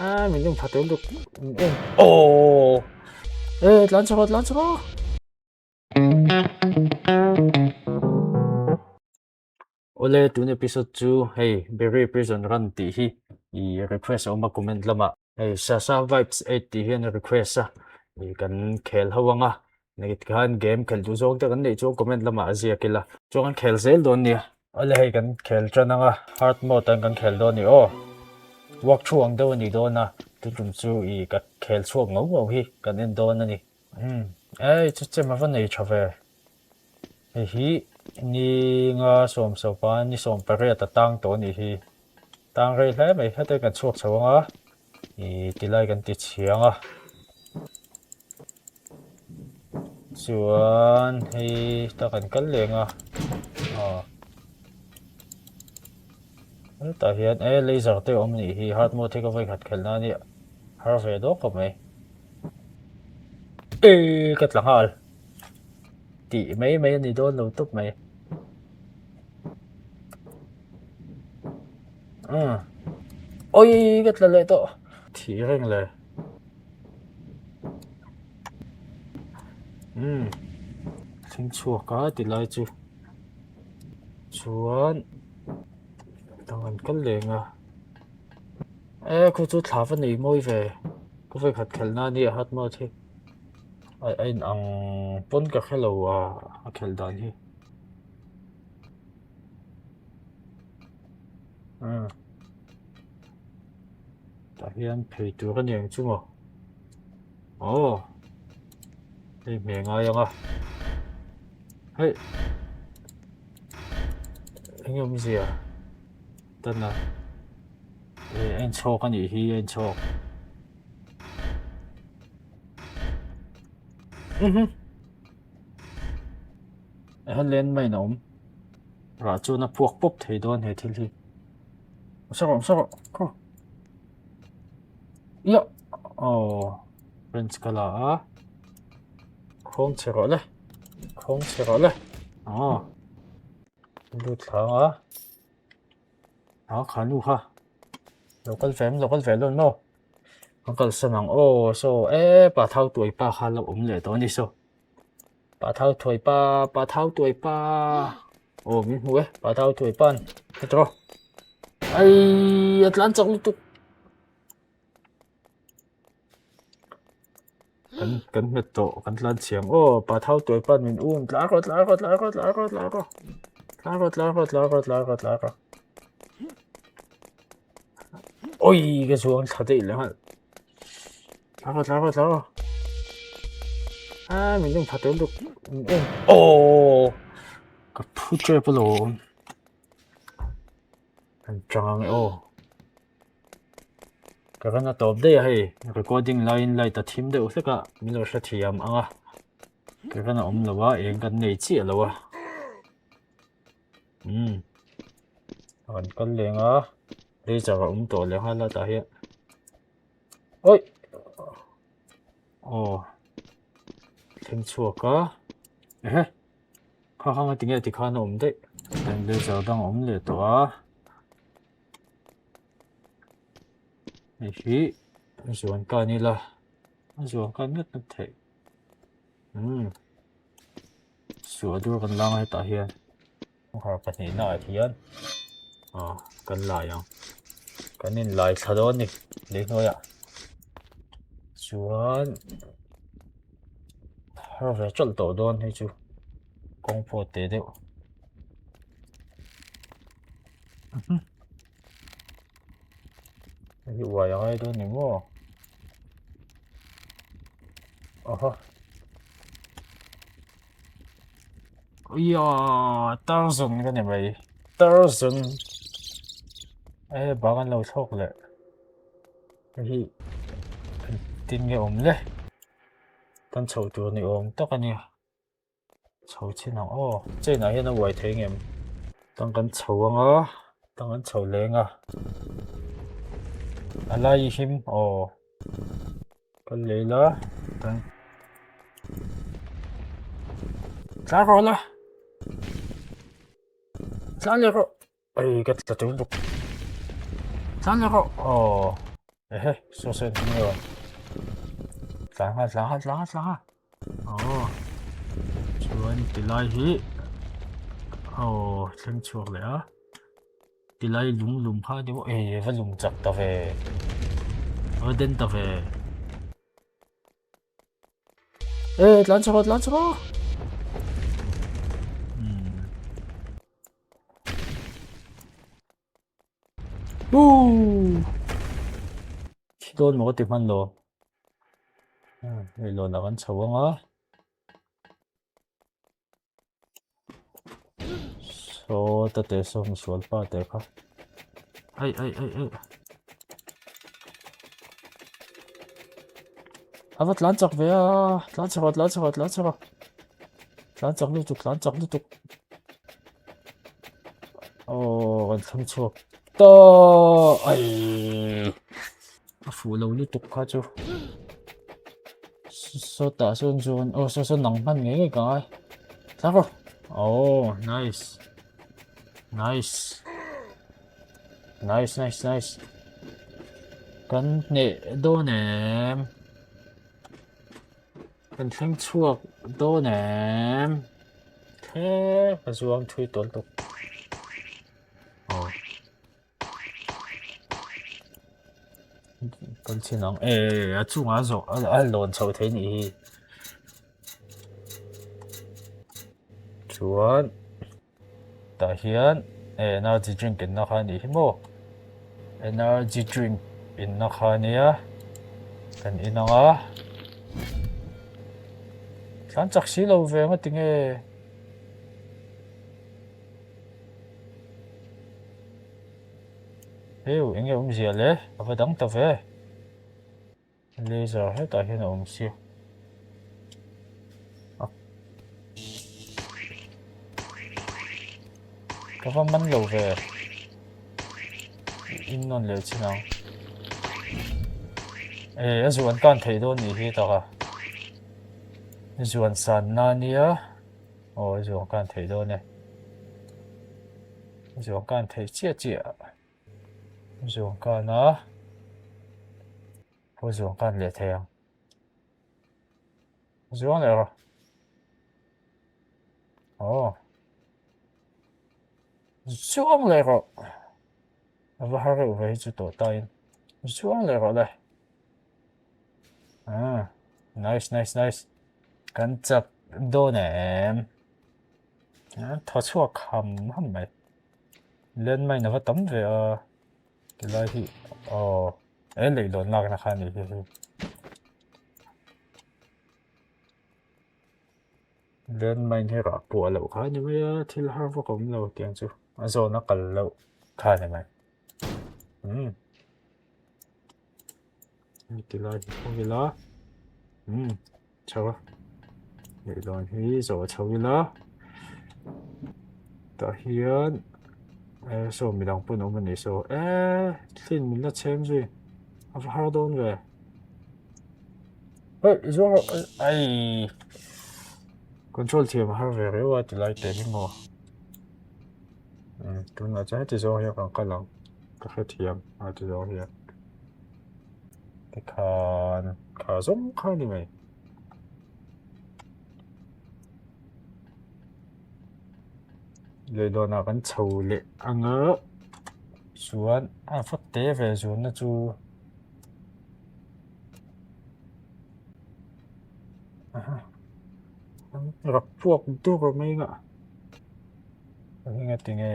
A min lung pha tel duk em. Oh! E tlan chho tlan chho. Ole tun episode chu hei Berry Prison Run tih hi i request a awm a comment lamah. Hei Sasa Vibes 8 tih hian request a i kan khel ho anga nei khan game khelh duh zawng te kan neih chuan comment lamah a ziak ila chuan kan khel zel dawn nia. Awle hei kan khel tan anga hard mode an kan khel dawn ni aw walk through ang deuh a ni dawn a tun tum chu i ka khel chhuak ngau ngau hi kan en dawn a ni. Umm ei chu chem a va nei tha ve hei hi ni nga sawm sawpa ni 18 a tang tawh a nih hi tang rei hle mai heta kan chhuak chho anga Ih tilai kan ti chhiang a chuan hei ta kan kal leng a aw hetah hian e laser te a awm anih hi hard mode hi ka vawi khat khelh na ania har ve dawk khawp mai e ka tla nghal tih mai mai a ni dawn lo tawp mai. Umm oi ka tla leh tawh thih reng le umm thleng chhuak a ti lai chu chuan dang an kal leng a e khu chu thla va nei mawi ve ka vawikhat khelh na ania hard mode hi a in ang pawn ka hrelo a a khelh dan hi. Umm tah hian phei tur a ni ang chu maw aw hei hmeh ngai ang a hei eng nge awmzia tan a eh a inchhawk a nih hi a inchhawk mhm. He landmine a awm rah chuan a puak pawp thei dawn he thil hi awm rawh awm rawh khaw ia aw wrench ka la a khawng chhe rawh le khawng chhe rawh le aw lut thla ang a a kha nu kha lo kal ve lo kal ve dawn maw kan kalsan ang aw saw e pa thau tuai pa kha a lo awm leh tawh a ni saw. Pa thau thuai pa, pa thau tuai pa. Aw min hmu e, pa thau thuai pan. Hetro. Ai, a tlan chak lutuk. Kan kan hmet tawh, kan tlan chiang. Aw, pa thau tuai pan min um. Tla rawh, tla rawh, tla rawh, tla rawh, tla rawh. Tla rawh, tla rawh, tla rawh, tla rawh, tla rawh. Oi, ka chuang thla daih leh nghal. Tla rawh, tla rawh, tla rawh. A min lung pha tel duk. Aw! Ka phu tep alawm. Kan chang ang e aw. Ka ran a tawp daih a hei. Recording laiin light a thim deuh hlek a. Min lo hrethiam ang a. Ka ran a awm lo a, eng kan nei chiah lo a. Umm. Kan kal leng a. Laser a awm tawh leh nghal a tah hian. Oi! Aw thleng chhuak a ehe kha kha nga tinge tikhan a awm daih then laser dang a awm leh tawh a hei hi zuan kan ila a zuan kan ngat ngat theih umm suah dur kan la ngai tah hian. Kawngkhar pahnihna ah hian ah kan lai ang kan in lai thla dawn a ni lei hnuaiah chuan har ve tawlh tawh dawn hei chu kawng pawh teh deuh hei hi uai a ngai dawn ni maw awhaw. Ia Tarzan ka ni mai Tarzan e bang an lo thlawk leh hei hi engtin nge awm le kan chhoh tur ni awm tak a nia chho chin ang aw chain ah hian a uai thei ngem tang kan chho ang a tang an chho leng a a lai him aw. Kal leh ila tan tla rawh la tla leh rawh ei ka tla ṭeuh bawk tla leh rawh aw. Ehe, saw saw engtin nge awm? Tlan nghal, tlan nghal, tlan nghal, tlan nghal. Aw, chuan tilai hi aw thleng chhuak leh a. Tilai lung lum kha a ni maw? Ei, va lum chak ta ve. A va den ta ve. E, tlan chhuak aw, tlan chhuak aw. Hmm. Woo! Thi dawn maw ka ti hman lo. Hei lawn ah kan chho ang a. Saw ta te saw misual pa te kha. Ai ai ai ai. A va tlan chak ve a, tlan chak a tlan chak a tlan chak a. Tlan chak lutuk tlan chak lutuk. Aw kan thleng chhuak ta ai a fuh lo lutuk kha chu sawtah sawn chuan aw saw saw nang hman ngei ngei ka ngai thlak rawh aw nice nice nice nice nice kan hneh dawn em Kan thleng chhuak dawn em? Thleng a zuang thui tawl tawp. Aw. Kan chhin ang e a chungah zawh a lawn chho thei nih hi. Chuan tah hian energy drink inna kha a nih hi maw energy drink inna kha a nia kan in ang a tlan chak si lo ve ang a tinge heu eng nge awmzia le a va dang ta ve. Laser hetah hian a awm sia. Ka va man lo ve. In nawn leh chin ang. E, a zuan kan thei dawn nih hi taka. Zuan san na nia. Aw, a zuan kan thei dawn e. Zuan kan thei chiah chiah. Zuang kan a pawh zuang kan leh thei ang zuang leh rawh aw zuang leh rawh a va har reuh ve hi chu tawh ta in zuang leh rawh le ah nice nice nice kan chak dawn em thaw chhuak ham ham mai. Landmine a va tam ve a tilai hi aw he leihlawn lakna kha a nih hi hei landmine hi rah puah loh kha a ni mai a thil har vak a awm lo tiang chu a zawn a kal loh kha a ni mai umm tilai hi kawng ila umm chho a leihlawn hi zawh chho ila tah hian eh saw midang pawh an awm a ni saw eh thil min la chhem zui a va har dawn ve hei zuang rawh ai control thiam a har ve riau a tilai te hi maw tunah chuan heti zawng hian kan kal ang ka hrethiam a ti zawng hian. Tikhan kha zawng kha a ni mai. Leihlawnah kan chho leh ang a chuan a va te ve zunna chu rak puak dur mai ngah eng tinge.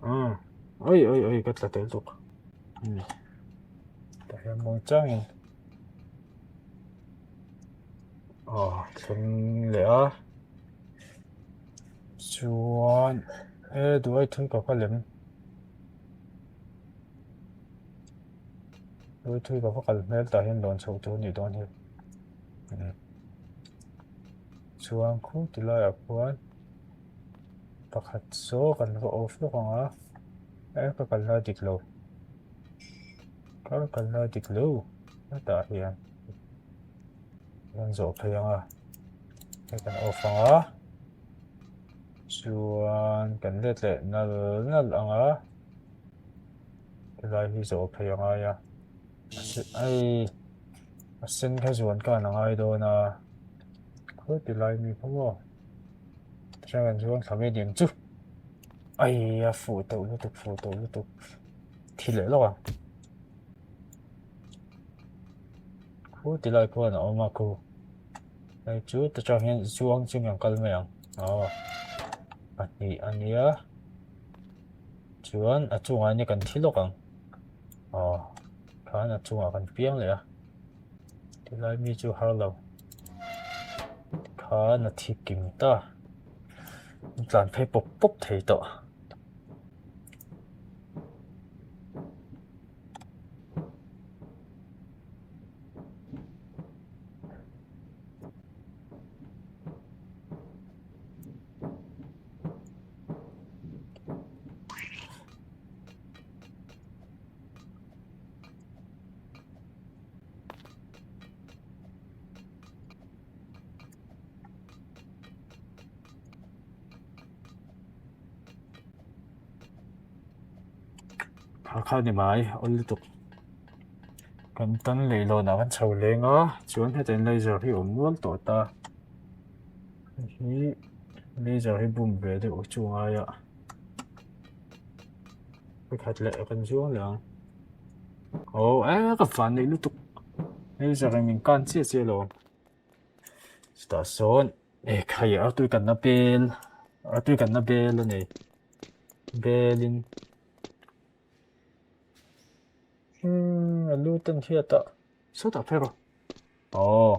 Ah, oi oi oi ka tla tel tuk. Hmm. Tah hian muang changin. Oh, thleng leh a. Chuan e duai thui ka ka lem. Duai thui ka va kal hmel tah hian lawn chhoh tur nih dawn hi. Hmm. Chuan khu ti laiah khuan Pakhat saw kan va off lawk ang a, e ka kal lai dik lo, ka kal lai dik lo hetah hian kan zawh phei ang a, hei kan off ang a, chuan kan let leh nal nal ang a. Helai hi zawh phei a ngai a, ai a sen kha zuan khan a ngai dawn a, khawi ti lai mi kha maw tichuan kan zuang thla mai aniang chu ai a fuh tawh lutuk fuh tawh lutuk thi leh lawk ang khu ti lai khuan a awm a khu hei chu tichuan hian zuang chungin an kal mai ang aw pahnih a nia. Chuan a chungah hian kan thi lawk ang aw khan a chungah kan piang leh a tilai mi chu har lo tikhan a thi kim ta an tlan phei pawp pawp thei tawh. Kha kha ni mai awl lutuk kan tan lei lawnah kan chho leng a chuan heta in laser hi a awm nual tawh ta hei hi. Laser hi bum ve deuh chu a ngai a pakhat leh kan zuang leh ang aw e ka van neih lutuk laser in min kan chiah chiah lo chutah sawn e khai a tui kanna bel a tui kanna bel a nei bel in umm a lu ten hiat a sawtah phei rawh aw.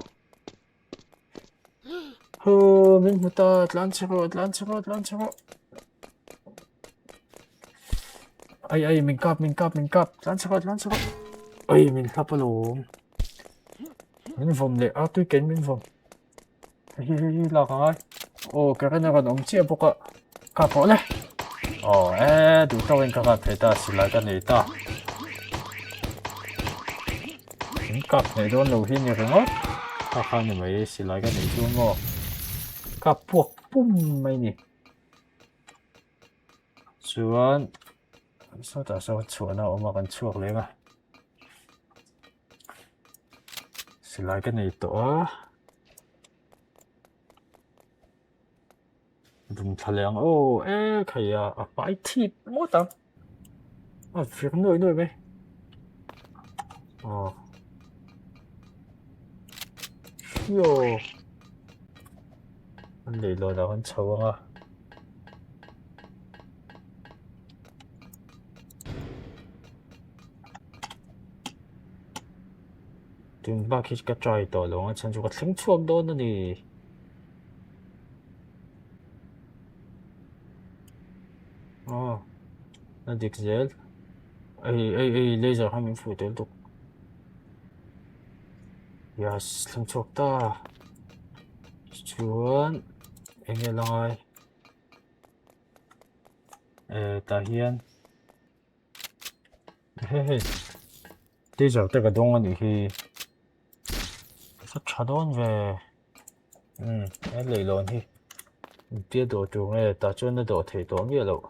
Hoo min hmu ta tlan chhe rawh tlan chhe rawh tlan chhe rawh ai ai min kap min kap min kap tlan chhe rawh tlan chhe rawh ai min hlap alawm min vawm leh a tui ken min vawm hi hi hi lak angai aw current a rawn awm chiah bawk a kap rawh le aw e duh tawkin ka kap thei ta silai ka nei ta In kap hneh dawn lo hi ni ringawt kha kha ni mai silai ka neih chu maw kap puak pum mai ni chuan sawtah sawn chhuahna a awm a kan chhuak leng a silai ka nei tawh a Dum thla leh ang aw e khai a a hmai thip ngawt ang a vir nuai nuai mai aw hio an leihlawn ah kan chho ang a. Tun bak hi ka try tawh lo ang a chhan chu ka thleng chhuak dawn a ni. Aw a dik zel ei ei ei laser kha min fuh tel tuk yes thleng chhuak ta chuan eng nge la ngai eh tah hian hei hei laser te ka dawng a nih hi ka tha dawn ve. Umm he leihlawn hi engtia dawh tur nge tah chuan a dawh theih tawh miah loh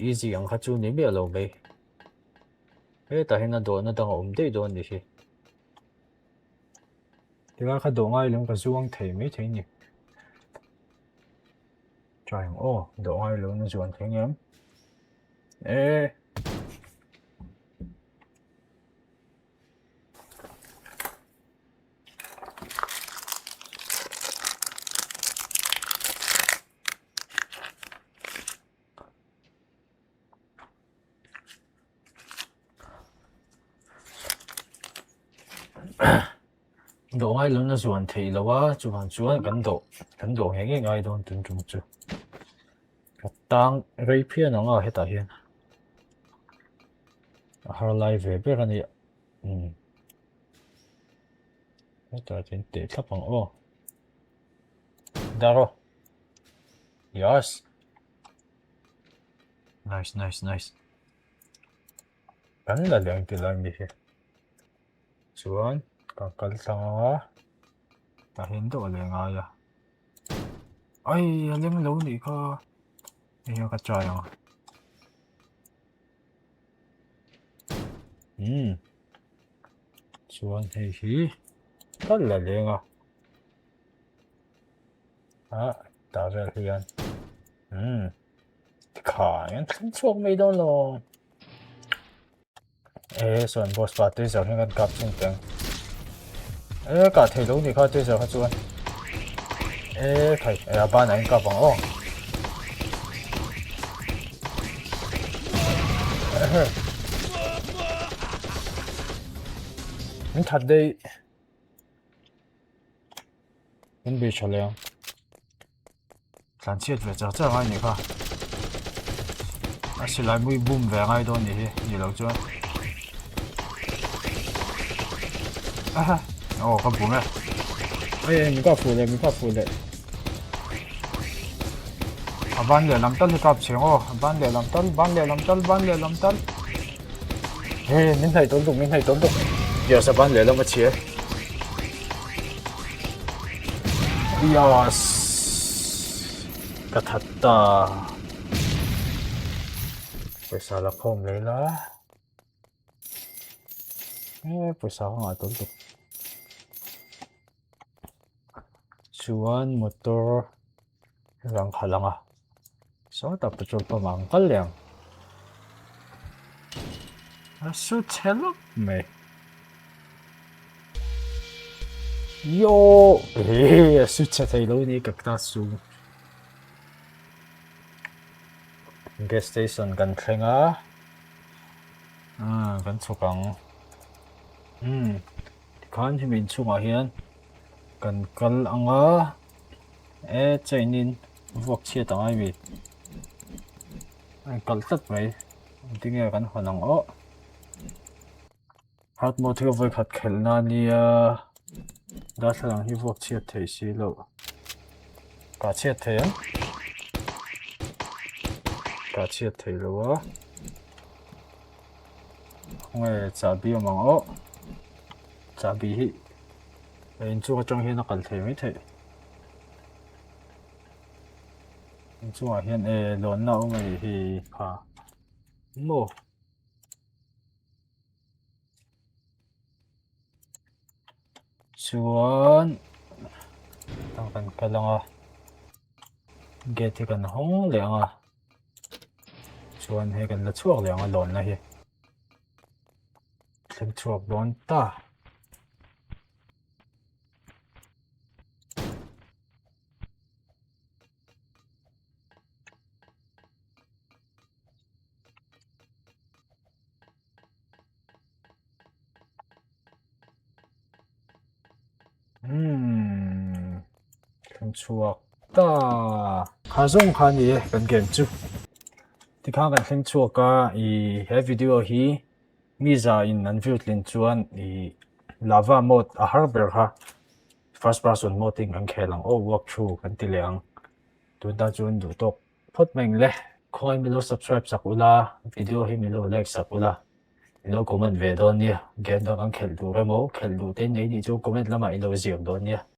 easy ang kha chu ni miah lo mai hetah hian a dawhna dang a awm daih dawn a nih hi tilai kha dawh ngai lo ka zuang thei maithei a ni try ang aw dawh ngai lo in a zuan thei ang em eh. Dawh ngai lo na zuan theih lo a chuvang chuan kan dawh kan dawh ngei ngei ngai dawn tun tum chu ka tang rei phian ang a hetah hian a har lai ve ber a ni umm hetah chuan teh thlap ang aw daro yes nice nice nice kan la leng ti lai mi hi chuan ka kal tlang ang a tah hian deuh a leng ngai a ai a leng lo nih kha hei hian ka try ang. Umm chuan hei hi tal la leng a ah tah vel hian umm tikhan an thleng chhuak mai dawn lo e sawn boss pa taser hian kan kap chhung teng e kah thei lo ni kha taser kha chuan e khai e a ban ah in kap ang aw Min that daih. Min bei tha leh ang. Tlan chhiat ve char char ngai nih kha. A silai mui bum ve ngai dawn nih hi ni lo chuan. Aha, oh ka bum e. Ai min kap fuh leh min kap fuh leh. A ban leh lam tal hi kap chheng aw, a ban leh lam tal, ban leh lam tal, ban leh lam tal. He min hnaih tawn tuk, min hnaih tawn tuk. Yes, a ban leh lam a chhia. Yes. Ka that ta. Pawisa la khawm leh la. He pawisa ka ngah tawn tuk. Chuan motor rang khalh ang a sawtah petrol pump ah an kal leh ang a su chhe lawk mai yoh he a su chhe thei lo ni ka class chu gas station kan thleng a umm kan chhuk ang umm. Tikhan hemi inchhungah hian kan kal ang a e chain in vuak chhiat ang a mi a inkalh tlat mai engtinge kan hawn ang aw hard mode hi vawikhat khelh na ania darthlalang hi vuak chhiat theih si loh kah chhiat thei ang kah chhiat theih loh a. Nge chahbi awm ang aw chahbi hi a inchung atang hian a kal thei mai theih inchungah hian e lawnna a awm a nih hi kha maw. Chuan kan kal ang a gate hi kan hawng leh ang a. Chuan hei kan la chhuak leh ang a lawnna hi thleng chhuak dawn ta. Umm thleng chhuak ta. Kha zawng kha a ni e kan game chu. Tikhan kan thleng chhuak a ih he video hi mi za in an view tlin chuan ih lava mode a har ber kha first person mode in kan khel ang aw walk through kan ti leh ang tun tan chuan duh tawk phawt mai ang le. Khawi milo subscribe sak ula video hi milo like sak ula. I lo comment ve dawn nia, game dang an khelh duh rem aw, khelh duh te nei nih chu comment lamah i lo ziak dawn nia.